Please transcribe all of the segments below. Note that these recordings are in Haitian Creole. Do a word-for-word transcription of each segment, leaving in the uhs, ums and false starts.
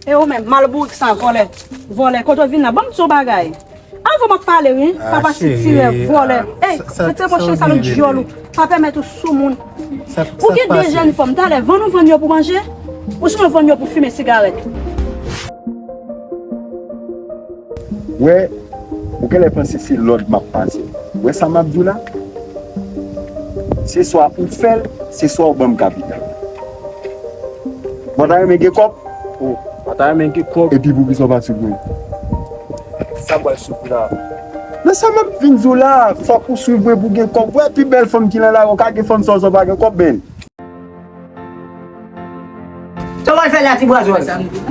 E ou menm, mal bourik sa, vòlè. Vòlè, kote w vin la? Ban m di w bagay. Anvan m ap pale, wi. Papa sitirè, vòlè. Ey, mete mwen chen sa nan dyòl ou. Pa pèmèt ou sou moun. Ou gen de jèn fanm, talè, vann ou vann yo pou manje? Ou sinon vann yo pou fimen sigarèt? Wè, ou genlè panse se lòd m ap pase. Wè sa m ap di w la? Se swa ou fè l, se swa ou ban m kapital. Mwen ta renmen gen kòb. O, mwen ta renmen gen kòb. Epi poukisa w pa swiv mwen? Sa m pral swiv la? Nan sa m ap vin di w la, fòk ou swiv mwen pou gen kòb. Wè, pi bèl fanm ki nan lari, ou ka gen fanm sa w pa gen kòb, men. Sa w al fè la, ti bwazòl? Sa m di la.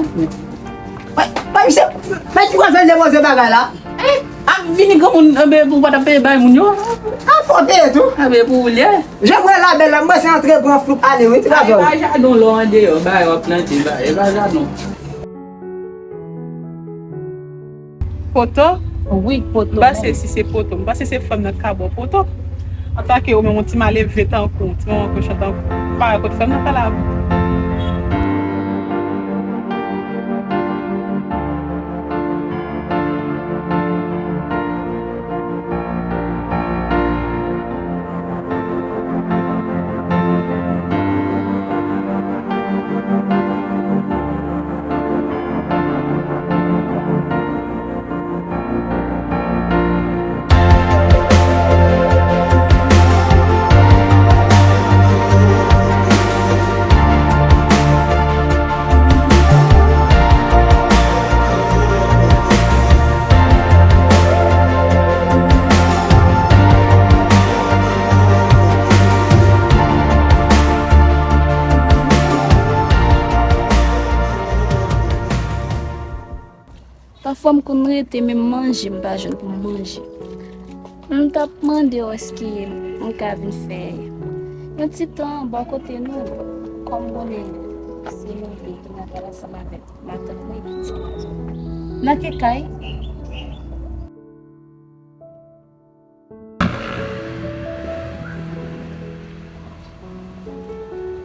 Wè, wè, misye, men ti bwazòl depoze bagay la. Eh, ap vini granmoun, enben, pou w pa t ap peye bay moun yo. A, fò peye tou. Enben, pou ou l ye. Jan m wè labèl la, m panse antre pran floup ale, wi, ti bwazòl. E pa jaden w lè w andeyò, bagay w ap plante, bagay, e pa jaden w. Poto? Wi, poto. M panse si se poto. M panse se fanm nan k ka ba w poto. Antanke ou menm, yon ti malelve tankou w, ti manman kochon tankou w, pa wè kot fanm nan pral la. Pafwa m konn rete, menm manje m pa jwenn pou m manje. M t ap mande w èske m ka vin fè yon ti tan bò kote nou, kòm konnen se nou de ki nan kay la ansanm avèk matant mwen epi ti gason. Nan ki kay?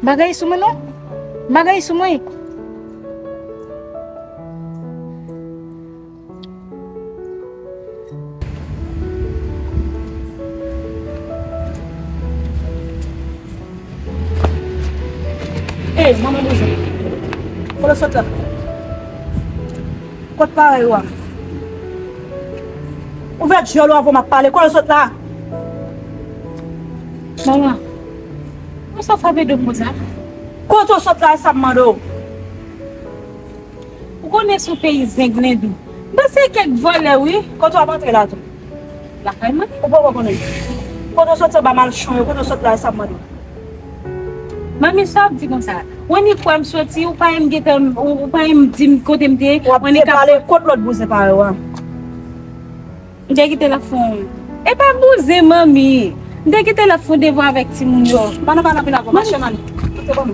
Bagay sou mwen non. Bagay sou mwen. Ey, manman bouzen. Kote w sot la? Kot parèy ou a? Ouvè dyòl ou avan m ap pale. Kote w sot la? Manman, konsa w frape do m konsa? Kote w sot la, e sa m mande w? Ou konnen se yon peyi zenglendo. M panse kèk vòlè, wi. Kote w ap antre la tou? Lakay mwen. Ou poko konnen. Kote w soti anba malchon yo, kote w sot la, e sa m mande w? Manmi, sa w ap di konsa? Ou annik wè m soti, ou pa menm gentan, ou, ou pa menm di m kote m te ye. W ap depale kot lòt bouzen parèy ou a? M te kite l ap fè yon, e pa bouzen, manmi. M te kite l ap fè yon devwa avèk timoun yo. Pa nan pale anpil avè m, mache m ale. Kote kòman?